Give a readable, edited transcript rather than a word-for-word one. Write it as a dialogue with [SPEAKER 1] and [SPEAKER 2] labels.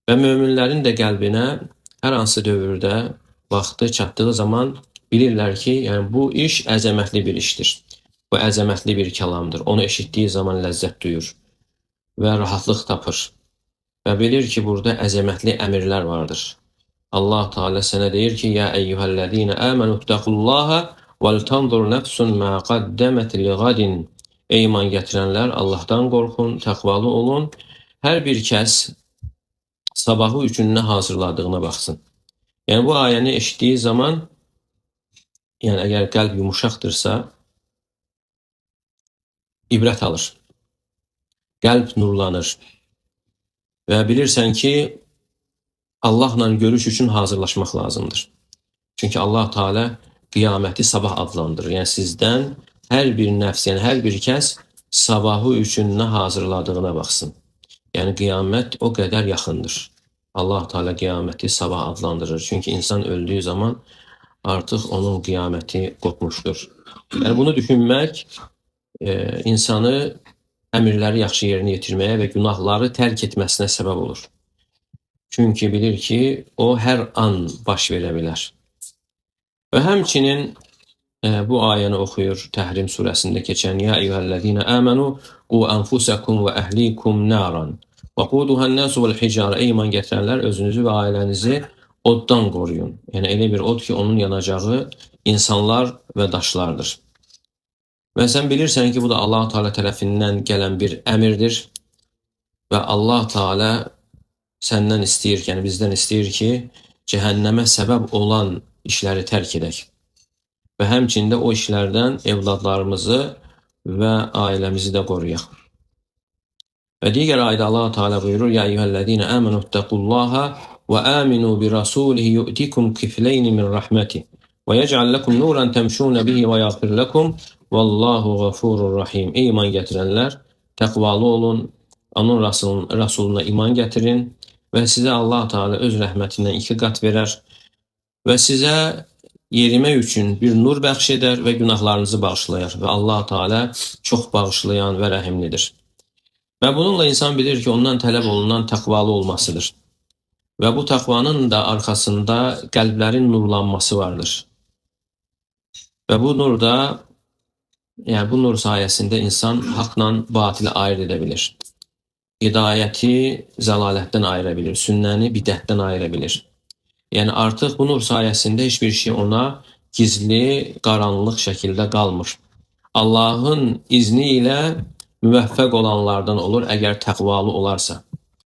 [SPEAKER 1] Və möminlərin də qəlbinə hər hansı dövrdə vaxtı çatdığı zaman bilirlər ki, yəni bu iş əzəmətli bir işdir. Bu əzəmətli bir kəlamdır. Onu eşitdiyi zaman ləzzət duyur və rahatlıq tapır. Və bilir ki, burada əzəmətli əmirlər vardır. Allah Teala sənə deyir ki, ya eyyuhellezine amenu ittaqullaha vel tanzur nefsun ma qaddemet ligadin. Ey iman gətirənlər, Allahdan qorxun, təqvalı olun. Hər bir kəs sabahı üçün nə hazırladığına baxsın. Yəni bu ayəni eşitdiyi zaman, yəni əgər qəlb yumuşaqdırsa, ibrət alır. Qəlb nurlanır. Və bilirsən ki, Allahla görüş üçün hazırlaşmaq lazımdır. Çünki Allah Teala qiyaməti sabah adlandırır. Yəni sizdən hər bir nəfs, yəni hər bir kəs sabahı üçün nə hazırladığına baxsın. Yəni qiyamət o qədər yaxındır. Allah Teala qiyaməti sabah adlandırır. Çünki insan öldüyü zaman artıq onun qiyaməti qopmuşdur. Yəni bunu düşünmək insanı əmirləri yaxşı yerinə yetirməyə və günahları tərk etməsinə səbəb olur. Çünki bilir ki, o hər an baş verə bilər. Və həmçinin bu ayəni oxuyur Təhrim surəsində keçən Ya eyyuhellezine amenu qu enfusakum və əhlikum naran və quduhan nasu vel hicara. Ey iman gətirənlər, özünüzü və ailənizi oddan qoruyun. Yəni elə bir od ki, onun yanacağı insanlar və daşlardır. Və sən bilirsən ki, bu da Allah Teala tərəfindən gələn bir əmirdir və Allah Teala səndən istəyir, yəni bizdən istəyir ki, cəhənnəmə səbəb olan işləri tərk edək. Və həmçinin də o işlərdən evladlarımızı və ailəmizi də qoruyaq. Və digər ayədə Allah Teala buyurur: Ya eyyuhellezine amenu ittaqullaha və aminu bi rasulihi yu'tikum kifleyn min rahmetihi və yec'al lekum nuran temşun bihi və yaghfir lekum vallahu gafurur rahim. Ey iman gətirənlər, təqvalı olun, onun Rasuluna iman gətirin və sizə Allah Teala öz rəhmətindən 2 qat verər və sizə yerimək üçün bir nur bəxş edər və günahlarınızı bağışlayar və Allah Teala çox bağışlayan və rəhimlidir. Və bununla insan bilir ki, ondan tələb olunan təqvalı olmasıdır. Və bu təqvanın da arxasında qəlblərin nurlanması vardır. Və bu nur da, yəni bu nur sayəsində insan haqla batili ayırt edə bilir. Hidayəti zəlalətdən ayıra bilir, sünnəni bidətdən ayıra bilir. Yəni artıq bu nur sayəsində heç bir şey ona gizli, qaranlıq şəkildə qalmır. Allahın izni ilə müvəffəq olanlardan olur, əgər təqvalı olarsa.